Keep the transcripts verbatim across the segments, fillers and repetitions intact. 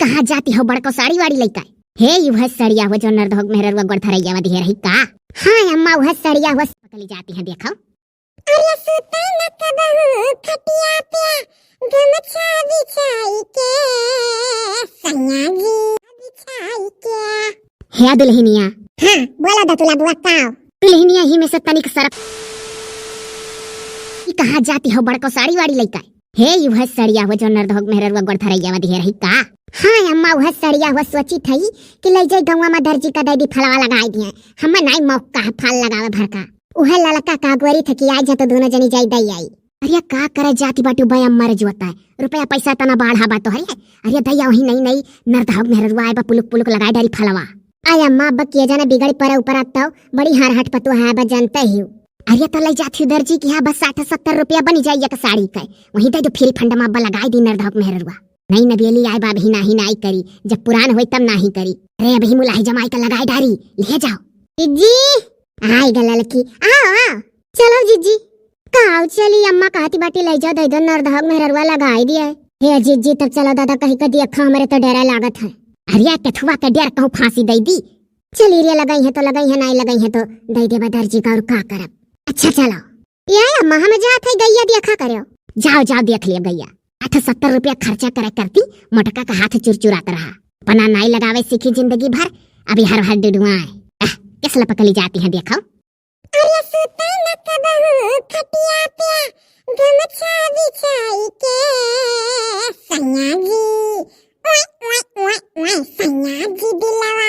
कहाँ जाती हो बड़को साड़ी वाड़ी लइका? हे, ई उहे सड़िया हो जो नरदहक मेहररुआ गोड़ धरैया में दिहे रही का? हाँ अम्मा, उहे सड़िया हो, पकली जाती है, देखो। अरे सुते न कबहू खटिया पे, गमछा बिछाई के, सैया जी बिछाई के। हे दुल्हनिया। हाँ, बोला दतुला बुआ, का? दुल्हनिया ही में से तनिक सरफ। ई कहाँ जाती हो बड़को साड़ी वाड़ी लइका? हे, ई उहे सड़िया हो जो नरदहक मेहररुआ गोड़ धरैया में दिहे रही का? हाँ अम्मा, उहे सड़िया हो, सोची थई कि लइ जाई गौवा में दर्जी का दे दी, फलवा लगाई दिए। हमें नाई मौका है फाल लगावे भर का। उहे ललका का गोरी थकी आई जा तो दोनों जनी जाई दई आई। अरे का करे जाती बाटू बे अम्मा रे जुअता है। रुपया पैसा तना बाढ़ा बा तो हरे। अरे दैया वही नई नई नरदहक मेहररुआ आए बा पुलुक पुलुक लगाए डारी फलवा। आय अम्मा, अब किए जाने बिगड़ परे ऊपर आत तो बड़ी हारहट पतुआ है बा, जानते ही हो। अरे तो लइ जाती हूँ दर्जी की, हाँ बस साठ सत्तर रुपया बनी जाई एक साड़ी के। वहीं दे दो फ्री फंड में अब लगाई दी नरदहक मेहररुआ। नई नबेली आए बा अभी नाही नाही करी, जब पुरान होई तब नाही करी। अरे अभी मुलाही जमाई के लगाए डारी, ले जाओ। जिज्जी, आई ग ललकी, आओ आओ। चलो जिज्जी। काव चली, अम्मा कहती बाटी लइ जाओ दे दो नरदहक मेहररुआ लगाई दिए। हे जिज्जी, तब चलो दादा कहीं का देखा, हमरे तो डरा लागत है। अरे केथुआ के डर कहूँ फांसी दे दी। चली रे, लगाई है तो लगाई है, नाई लगाई है तो दे देबा दर्जी का, और का करब। अच्छा चलो। ए अम्मा, हम जात है गैया देखा करो। जाओ जाओ देख लियो गैया। आठ सत्तर रुपया खर्चा करे करती मोटका का हाथ चुरचुरात रहा। अपना नाई लगावे सीखी जिंदगी भर, अभी हर हर डुडुआए। आह, किस लपकली जाती है देखो। अरे सुते न कबहू खटिया पे, गमछा बिछाई के, सैया जी, ओए, ओए, ओए, ओए, सैया जी दिलवा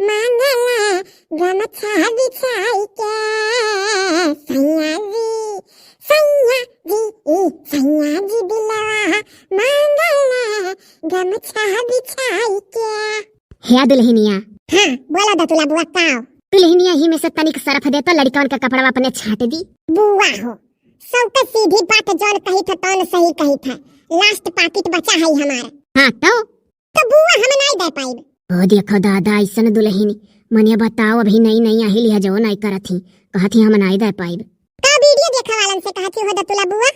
मांगला, गमछा बिछाई के, सैया जी, सैया जी, ई सैया जी दिलवा मांगला, गमछा बिछाई के। हे दुल्हनिया। हाँ, बोला दतुला बुआ, काव? दुल्हनिया ही में से तनिक सरफ दे तो लड़कवन का कपड़वा अपने छाट दी। बुआ हो, सबके सीधी बात जौन कही था तौन सही कही था। लास्ट पाकिट बचा है हमारा। हाँ तो? तो बुआ हम नाई दे पाइब। ओ देखो दादा, ऐसन दुल्हन, मने बताओ, अभी नई नई आहिल है जो नाई करत ही, कहत ही हम नाई दे पाइब। का वीडियो देखे वालन से कहत ही हो दतुला बुआ?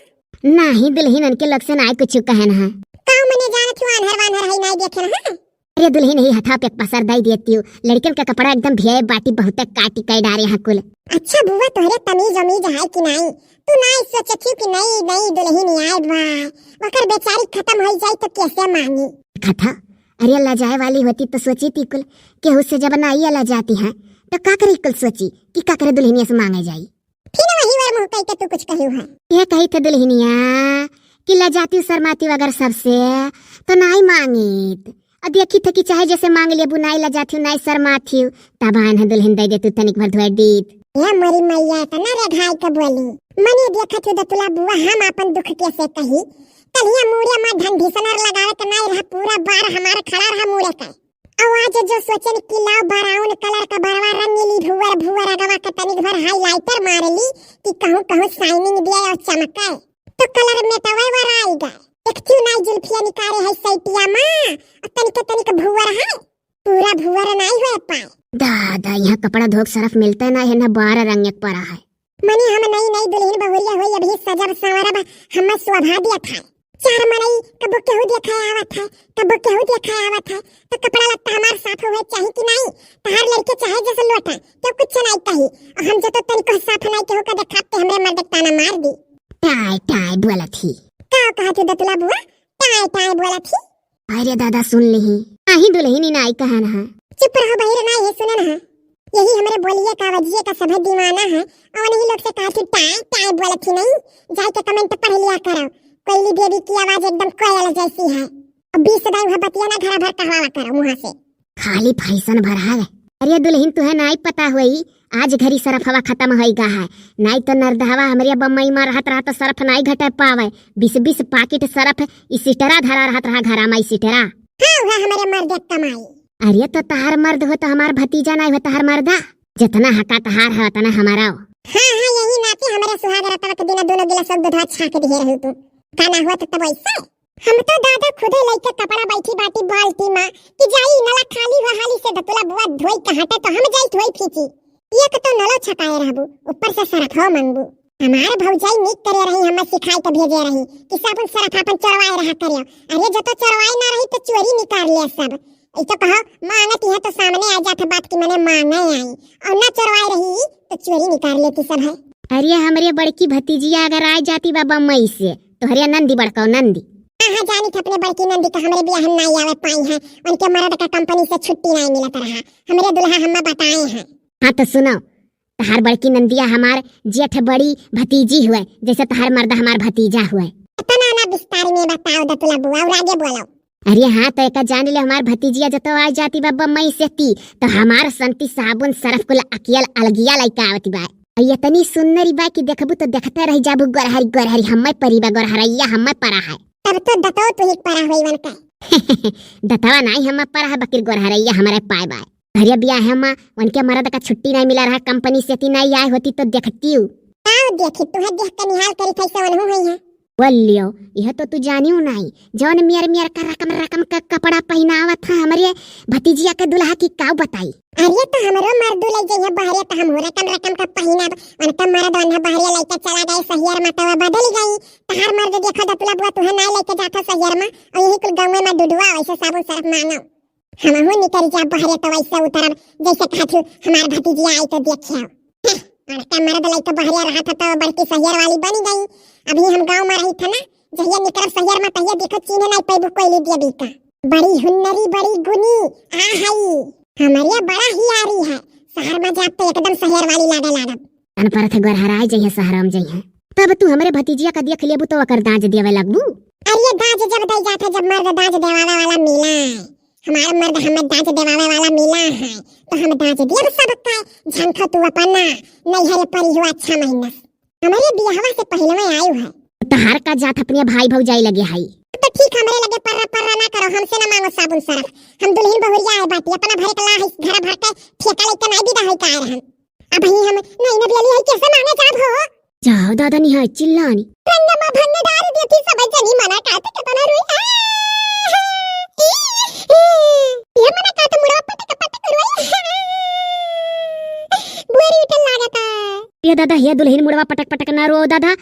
नाही, दुल्हन उनके लोग से नाई कुछ कहन है। का मने जानत हो आन्हर वान्हर है नाई देखे ना? अरे दुल्हन ही हथा पे पसर दई देती हूँ, लड़कन का कपड़ा एकदम भियाए बाटी, बहुते काटी कई डारे हैं कुल। अच्छा बुआ, तोहरे तमीज उमीज है कि नाई? तू नाई सोचत ही कि नई नई दुल्हन आए बा, ओकर बेचारी खत्म हो जाई तो कैसे मांगी? कथा, अरे लजाए वाली होती तो सोची थी कुल, केहू से जब नाई लजाती है तो का करी कुल सोची कि का करे दुल्हनिया से मांगे जाई। फिर वही बार मुँह कही के तू कुछ कही है। ये कही थे दुल्हनिया कि लजाती शर्माती अगर सबसे तो नाई मांगित। अब देखी थे कि चाहे जैसे मांग लेबू, नाई लजाती हूँ, नाई शर्माती हूँ, तब आन है दुल्हन दे दे तू तनिक भर धोए दीत। ए मोरी मैया, इतना रे घाई के बोली। मने देखत हो दतुला बुआ, हम अपन दुख कैसे कही। कलिया मूड़े में ढंढीसनर लगावे के नाई रहा, पूरा बार हमार खड़ा रहा मूड़े के। अब आज जो सोचन कि लाओ brown colour का बरवा रंग ली, भुअर भुअर रंगवा के तनिक भर highlighter मार ली कि कहूँ कहूँ shining दिए और चमके। तो colour मेटवे वर आई गए। एक ठू नाई जुल्फिया निकारे है सैटिया में, और तनिक तनिक भुअर है, पूरा भुअर नाई होए पाए। दादा, यहाँ कपड़ा धोक सरफ मिलता ना है, ना बारह रंग एक पड़ा है। मने हम नई नई दुल्हन बहुरिया होई, अभी सजब संवरब, हम शोभा दिया था। चार मनई कबो केहू देखा आवत है, कबो केहू देखा आवत है, तो कपड़ा लत्ता हमार साफ होए चाही कि नाई? तहार लड़के चाहे जैसे लोटा, केहू कुछ नाई कही। और हम जो तो तनिको साफ नाई केहू का देखाते हमरे मर्द ताना मार दी। टाय टाय बोलत ही। का कहत हो दतुला बुआ? टाय टाय बोलत ही। अरे दादा, सुन लिही। नाही दुल्हनी नाई कहन है। चुप रहो बहिर, नाई है सुनन है। यही हमरे बोलिए का वजिए का सभे दीवाना है। और नहीं लोग से कहा थी टाय टाय बोलत ही नहीं। जाए के comment पढ़ लिया करो। कोयली देवी की आवाज एकदम कोयल जैसी है। अब बीस दाई वहाँ बतिया ना घरा भर कहवावा करो मुँह से। खाली फैशन भर है। अरे दुल्हन, तुहे नाई पता होई, आज घरी सरफवा खत्म होई गा है, नाई तो नरदहवा हमरे बम्मई में रहत रहा तो सरफ नाई घटे पावे। बीस बीस पाकिट सरफ ई सिटरा धरा रहत रहा घरा में, ई सिटरा। हाँ, वह हमरे मर्द के कमाई। अरे तो तहार मर्द हो तो हमार भतीजा नाई हो तहार मर्दा? जितना हका तहार है उतना हमारा हो। हाँ, हाँ, यही नाते हमरे सुहाग रतवा के दिन दोनों गिलास दूधवा छाक दिए रहू तू। का ना हुआ तो तब ऐसे? हम तो दादा खुदे लइके कपड़ा बैठी बाटी बाल्टी मा कि जाई नला खाली हो हाली से दतुला बुआ धोई के हटे तो हम जाई धोई फीची। एक तो नलो छकाए रहबू, ऊपर से सरफो मंगबू। हमार भौजाई नीक करे रही, हमें सिखाई के भेजे रही कि साबुन सरफ आपन चोरवाए रहा करियो। अरे, जो तो चोरवाए ना रही तो चोरी निकाल ले सब। ई तो कहो, मांगत है तो सामने आ जात बात कि मने मांगे आई, और ना चोरवाए रही तो चोरी निकाल लेती सब है। अरे, हमरे बड़की भतीजिया अगर आ जाती बा बम्बई से, तोहरे नंदी बड़काऊ नंदी। हाँ, हाँ, जानी थे अपने बड़की नंदी का हमरे बियाह में नाई आवे पाई है, उनके मर्द का कंपनी से छुट्टी नाई मिलत रहा, हमरे दुल्हा हमें बताए हैं। हाँ तो सुनो, तहार बड़की नंदिया हमार जेठ बड़ी भतीजी हुए, जैसे तहार मर्दा हमार भतीजा हुए। इतना ना विस्तार में बताओ दतुला बुआ, और आगे बोलो। अरे हाँ, तो एका जान ले, हमार भतीजिया जतो आ जाती बा बम्बई से ती, तो हमार संती साबुन सरफ कुल अकियल अलगिया लइका आवती बा। और इतनी सुन्नरी बा कि देखबू तो देखते रह जाबू, गोरहरी गोरहरी हम्मे परी बा, गोरहरैया हम्मे परा है। तब तो दतो तू ही परा होई वन का। दतवा नाई हम्मे परा है, बकिर गोरहरैया हमारे पाए बाय। घरिया बियाह है माँ, उनके मरद का छुट्टी नाई मिला रहा, कंपनी से ती नाई आए होती तो देखती हूँ। का देखी, तुहे देख के निहाल करी थे से वनहु है। बोलियो, यह तो तू जानियो नाई, जौन मियर मियर का रकम रकम का कपड़ा पहिनावत है हमरे भतीजिया के दुल्हा की, काऊ बताई। अरे तो हमरो मर्दू ले जइहे बहरे तो हम हो रकम रकम का पहिनाब। उनका मर्द वन्हा बहरे लइके चला गए सहियर में, तो बदल गई। तहार मर्द देखो दतुला बुआ, तुहे नाई लइके जाता सहियर में, और यही कुल गाँव में डुडुआ वैसे साबुन सरफ मांगो। हमहू निकल जा बहरे तो वैसे उतरब, जैसे कहत हूँ हमार भतीजिया आई तो देखियो। हं, बड़का मर्द लइके बहरे रहा था तो बड़की सहियर वाली बन गई। अभी हम गाँव में रही था ना, जहिया निकलब सहियर में तहिया देखो चीन्हे नाई पैबू कोई ली दिया बीका। बड़ी हुन्नरी, बड़ी गुनी, आ हई। हमरिया बड़ा हियारी है, शहर में जाब तो एकदम सहियर वाली लागे लागब। अनपढ़ थे गोरहराए जइहे, शहर में जइहे। तब तू हमरे भतीजिया का देख लेबू तो ओकर दाज देवे लगबू। अरे दाज जब दई जात है, जब मर्द दाज देवावे वाला मिला है, हमार मर्द हमें दाज देवावे वाला मिला है, तो हम दाज देब सबका। झंखो तू अपना नैहरे परी हुआ अच्छा महीना। हमरे बियाहवा से पहिले में आयु है। तहार का जात अपने भाई भौजाई लगे हई। तो ठीक, हमरे लगे पर्रा पर्रा ना करो, हमसे ना मांगो साबुन सरफ। हम दुल्हन बहुरिया आए बाटी, अपना भरे के ला है, घर भर के ठेका लेके नाई बिदा होई का रहन। अब ही हम नहीं ना बियाली है, कैसे मांगे जाब हो? जाओ दादा निहाय चिल्लानी। रंगमा भंग डार देती सब जनी मना काट के तना रोई। आ, ई, ई, ये मना काट मुड़वा पटक पटक रोई। बुआरी उठल लागता। ये दादा, ये दुल्हन मुड़वा पटक पटक ना रो दादा।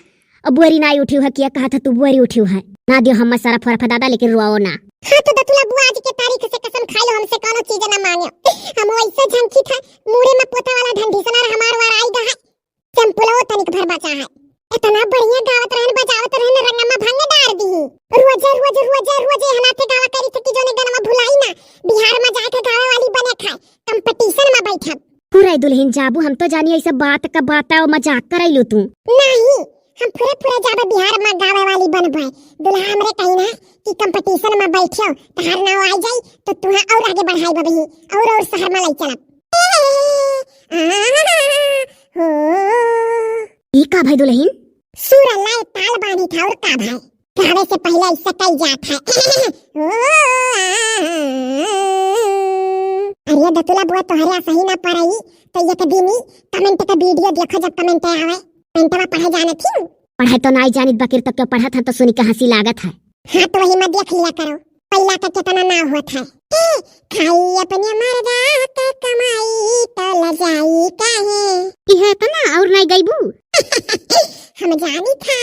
अब बुआरी ना उठियो है, किया कहा था तू बुआरी उठियो है। ना दियो हम सरफ वरफ दादा, लेकिन रोओ ना। हाँ तो दतुला बुआ, आज के तारीख से कसम खाई लो, हमसे कोनो चीज ना मांगे। हम वैसे झंखी था, मुड़े में पोता वाला ढंढी सना हमार वार आई गा है। चंपुलवा तनिक भर बचा है। इतना बढ़िया गावत रहन, बजावत रहन, रंगमा भंग डार दी। रोजे, रोजे, रोजे, रोजे हनाथे गावा करी थे कि जोने गनवा भुलाई ना, बिहार में जाके गावे वाली बने खाए, competition में बैठब। पूरा दुल्हन जाबू, हम तो जानी ऐसे बात का बात है और मजाक करैलू तू। नहीं, हम पूरे पूरे जाबे बिहार में गावे वाली बनबे। दुल्हा हमरे कही ना कि competition में बैठियो, तहार नाव आ जाई तो तुहा और आगे बढ़ाई बबही, और और शहर में लाई चलब। हो। ई का भाई दुल्हन? सुर लाए ताल बांधी था और का भाई? गावे से पहले ऐसा कई जात है। अरे दतुला बुआ तोहरे सही ना पड़ई तो एक दिन ही comment का video देखो जब comment आवे। Comment में पढ़े जाने थी। पढ़े तो नाई जानित बकिर तो क्यों पढ़त है तो सुनी के हंसी लागत है। हाँ तो वही में देख लिया करो। पहला का कितना नाव होत है। ए, खाई अपने मर्दा के कमाई त लजाई काहे? इहे त ना और नाई गईबू? हम जानी था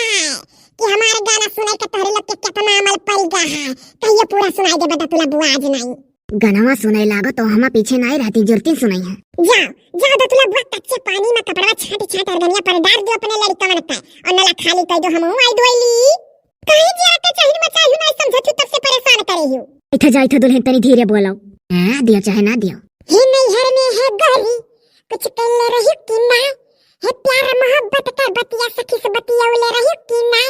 कि हमार गाना सुने के तोहरे लोग के कितना अमल पड़ गा है। कहियो पूरा सुनाई देबे दतुला बुआ आज नाई। गनवा सुनाई लागो तो हम पीछे नाई रहती, जुरती सुनाई है। जाओ, जाओ दतुला बुआ, कच्चे पानी में कपड़वा छाट छाट और गनिया पर डार दो अपने लड़कवन का और नला खाली कर दो, हम आई दोली। काहे जिया के चाहिन मचाही नाई समझत हूँ, तब से परेशान करे हूँ। इथे जा, इथे दुल्हन तनी धीरे बोलो। हाँ, दियो चाहे ना दियो। हे नैहर में है गोरी, कुछ कैले रही कि ना? हे प्यार मोहब्बत का बतिया सखी से बतियौले रही कि ना?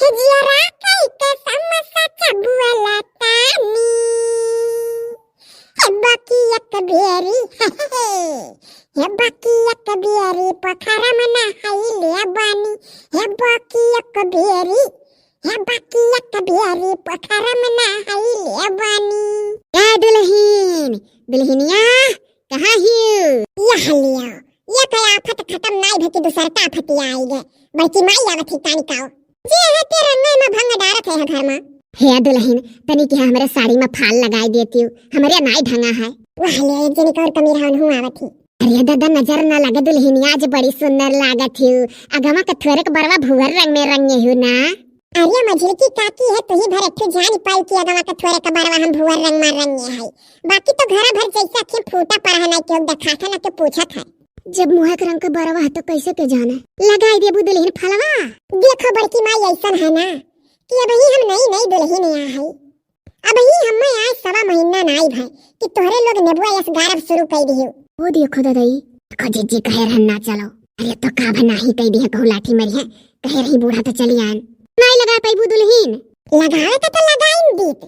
हे जियरा कई के समस्या चबुअला तानी। हे बाकी एक बेरी, हे बाकी एक बेरी पोखरा में नहाई ले बानी। हे बाकी एक बेरी, हे बाकी एक बेरी पोखरा में नहाई ले बानी। ए दुल्हीन, दुल्हनिया, कहाँ हियो? यह लियो, ये तो आफत खत्म नाई भई कि दूसर का आफत आई गए। बड़की माई आवत ही तानी काओ। जे है ते रंगे में भंग डारत है घर में। हे दुल्हन, तनी के हमरे साड़ी में फाल लगाई देती हूँ, हमरे नाई ढंगा है। वह ले, एक जनी का और कमी रहा, उन्हों आवत ही। अरे दादा, नजर ना लगे दुल्हनिया, आज बड़ी सुंदर लागत हिउ। अगवा के थोरे के बरवा भुअर रंग में रंगे हिउ ना। अरे मझिलकी काकी है, तुही भर एक ठो जान पाई कि अगवा के थोरे के बरवा हम भुअर रंग में रंगे है। बाकी तो घरा भर जैसे अखियाँ फूटा पड़ा है, ना केहू देखात है, ना केहू पूछत है। जब मुँह के रंग के बरवा है तो कैसे के जाने? लगाई देबू दुल्हन फलवा? देखो बड़की माई, ऐसन है ना कि अबही हम नई नई दुल्हन आ है, अबही हम्मे आज सवा महीना नाई भय कि तोहरे लोग नेबुआ यस गारब शुरू कई दिहिउ। ओ देखो ददई, देखो जिज्जी कहे रहन ना चलो। अरे तो का भय नाही कई दिहे, कहूँ लाठी मरिहे, कहे रही बूढ़ा तो चली आन। नाई लगा पैबू दुल्हीन। लगावे का तो लगाइन दीत,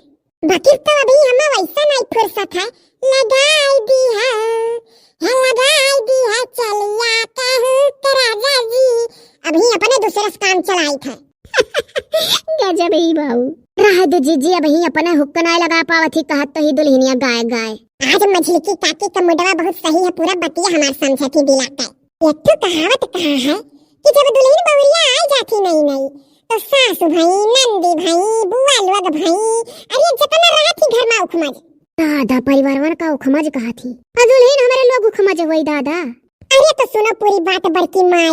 बाकी तो अभी हम्मे वैसा नाई फुर्सत है। लगाई दी है, है लगाई दी है, चलिया कहूँ के राजा जी। अभी अपने दूसरे से काम चलाई थे। गजब ही बाऊ। रह दे जीजी, अबही अपने हुक्का नाय लगा पावत ही, कहत तो ही दुल्हनिया गाय गाय। आज मझिलकी काकी का मुडवा बहुत सही है, पूरा बतिया हमार समझत ही दिला के। एक ठो कहावत कहा है कि जब दुल्हन बहुरिया आ जाती नई नई, तो सासु भई, नंदी भई, बुआ लोग भई, अरे जतना रहत ही घर में उखमज। दादा, परिवारवन का उखमज कहत ही। आ दुल्हन हमरे लोग उखमज होई दादा। अरे तो सुनो पूरी बात बड़की माई,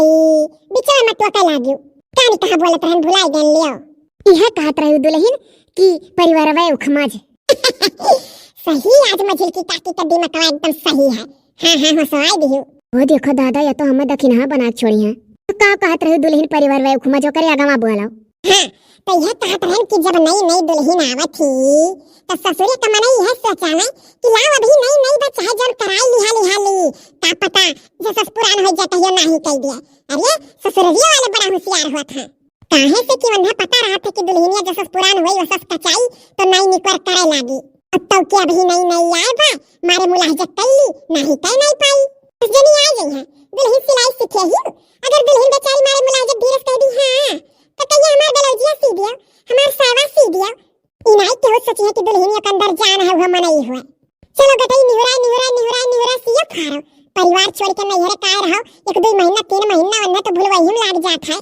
बिचवा में टोके लागियो। कानी कहाँ बोलत रहन, भुलाई गन लियो। इहे कहत रही दुल्हन कि परिवारवे उखमज। सही, आज मझिलकी काकी का दिमागवा एकदम सही है। हाँ, हाँ, हाँ, सवाई दियो। वो देखो दादा, या तो हमें दखिनहा बना के छोड़ी हैं। तो का कहत रही दुल्हन परिवारवे उखमज, ओकरे अगवा बोलाओ। हाँ, तो यह कहत रहन कि जब नई नई दुल्हन आवत ही, तो ससुरे का मनई यह सोचा ना कि लाओ अभी नई नई बा, चाहे जौन कराई लिहा लिहा ली, का पता जसस पुरान हो जाता है, नाही कह दिया। अरे ससुररिया वाले बड़ा होशियार होत है, काहे से कि उन्हें पता रहत है कि दुल्हनिया जसस पुरान होई वसस कचाई, तो नई निकर करे लागी। अब तो के अभी नई नई आए बा, मारे मुलाहजा कैली, नाही कह नहीं पाई। बस जनी आ गई है, दुल्हन सिलाई सीखे ही। अगर दुल्हन बेचारी मारे मुलाहजा धीरज कह दी, हाँ, तो कहिए हमार ब्लाउजिया सी दियो, हमार साया सी दियो। इनाई केहू सोची है कि दुल्हनिया के अंदर जान है, वह मनई हुआ। चलो गटई निहुराई, निहुराई, निहुराई, निहुराई सियो फारो। परिवार छोड़ के नैहरे काहे रहो, एक दो महीना, तीन महीना उन्हें तो भुलवई हम लाग जात है।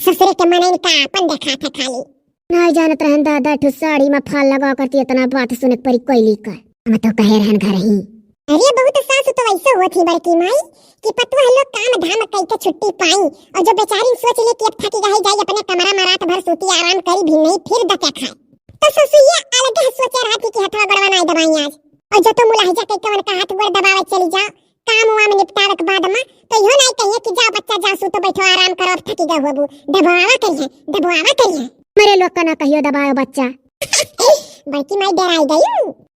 ससुरे के मनई का अपन देखा था खाली। नाई जानत रहन दादा, ठो साड़ी में फाल लगा करती इतना बात सुने के परी कोयली का। हम तो कहे रहन घर ही। अरे बहुत सासु तो वैसे होत ही बड़की माई कि पतुआ लोग काम धाम कई के छुट्टी पाई और जो बेचारी सोच ले कि अब थकी गई जाई अपने कमरा में रात भर सूती आराम करी भी नहीं फिर दके खाए। तो ससुइया अलगे सोचे रहत ही कि हथवा गोड़वा नाई दबाई आज। और जो तो मुलाहिजा कई के उनका हाथ गोड़ दबावे चली जा, काम वाम निपटावे के बाद में तो इहो नाई कहिए कि जा बच्चा जा सूतो बैठो आराम करो, अब थकी गए होबू। दबावा करिए, दबावा करिए। मरे लोग का ना कहियो दबाओ बच्चा। बड़की माई डराई गई।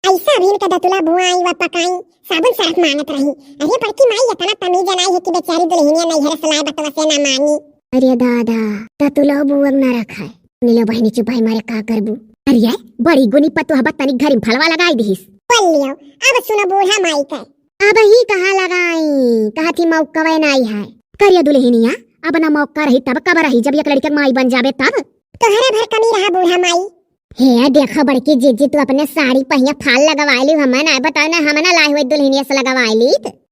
ऐसा भी इनका दतुला बुआई व पकाई, साबुन सरफ मांगत रही। अरे बड़की माई इतना तमीज नाई है कि बेचारी दुल्हनिया नैहर से लाए बतवा से ना मानी। अरे दादा, दतुला बुअग ना रखा है। नीलो बहिनी चुपाई मारे का करबू? अरे बड़ी गुनी पतुआ बत्तनी घरी में फलवा लगाई दिहिस। बोल लियो, अब सुनो बूढ़ा माई के। अब ही कहाँ लगाई, कहा थी मौका वह नाई है। करिया दुल्हनिया, अब ना मौका रही तब कब रही, जब एक लड़के के माई बन जाबे तब। तोहरे भर कमी रहा बूढ़ा माई। हे देखो बड़की जीजी, तू अपने साड़ी पहिया फाल लगवाई ली, हमें ना बताओ ना, हम ना लाए हुए दुल्हनिया से लगवाई ली।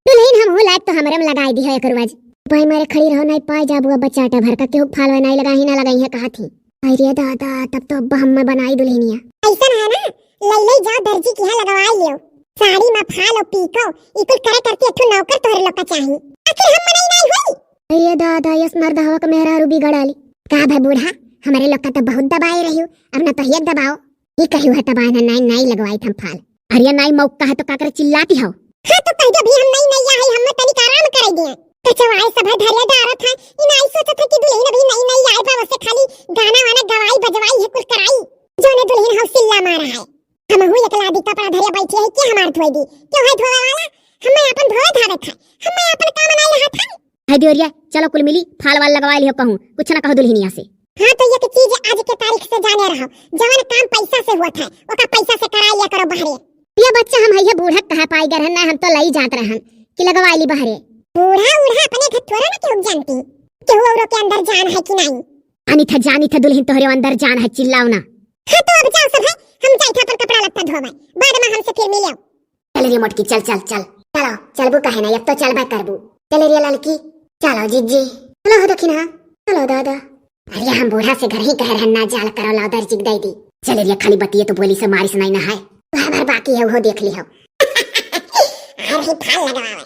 दुल्हन हम हो लायक तो हमरे में लगाई दी है एक रोज। भाई मारे खड़ी रहो, नहीं पाई जाबू अब बचाटा भर का, केहू फाल वह नाई लगाई ना लगाई है कहा थी। अरे दादा, तब तो अब हम में बनाई दुल्हनिया। ऐसा है ना, लई लई जाओ दर्जी के यहाँ लगवाई लियो। साड़ी में फाल और पीको, ई कुल करे करती एक ठो नौकर तोहरे लोग का चाही। आखिर हम मनई नाई होई। अरे दादा, यस मर्दहवा के मेहरारू बिगड़ाली। का भा बूढ़ा, हमरे लोग का तो बहुत दबाए रहियो, अब ना तो हियक दबाओ। ई कहियो है तबाह ना नाई, नाई लगवाई थम फाल। अरे नाई मौका है तो का करे चिल्लाती हो? हाँ तो कह दो भी हम नई नई आई, हम तनिक आराम करे दिए। कचवाए सब है धरिया डारत है, ई नाई सोचत है कि दुल्हन अभी नई नई आई बा, उसे खाली गाना वाना गवाई बजवाई है कुल कराई। जो ने दुल्हन हौ सिल्ला मारा है। हमहू एक लादी कपड़ा धरे बैठे है, के हमार धोए दी? क्यों है धोवे वाला? हमें अपन धोए धावे था, हमें अपन काम नहीं रहा था। है देवरिया, चलो कुल मिली फाल वाल लगवा लियो कहूँ, कुछ ना कहो दुल्हनिया से। हाँ तो एक चीज आज के तारीख से जाने रहो, जवन काम पैसा से हुआ था, ओका पैसा से करा लिया करो बहरे। ये बच्चा हम है ये बूढ़ा कहा पाई गर है ना, हम तो लई जात रहन कि लगवा ली बहरे। बूढ़ा बूढ़ा अपने घर थोड़ा ना केहू जानती, केहू औरों के अंदर जान है कि नहीं? आनी था जानी था दुल्हन तोहरे अंदर जान है, चिल्लाओ ना। हाँ तो अब जाओ सब है, हम जाए थे अपन कपड़ा लत्ता धोवे, बाद में हमसे फिर मिलो। चल रे मोटकी, चल, चल, चल। चलो, चलबू काहे ना, अब तो चलबे करबू। चल रे ललकी, चलो जीजी। चलो हो दखिनहा, चलो दादा। अरे हम बूढ़ा से घर ही कह रहन ना जाल करो, लाओ दर्जी के दे दी। चल रे खाली बतिये तो बोली से मारिस नहीं ना है। वह भर बाकी है, वो देख ली हो। अरे फाल लगावे।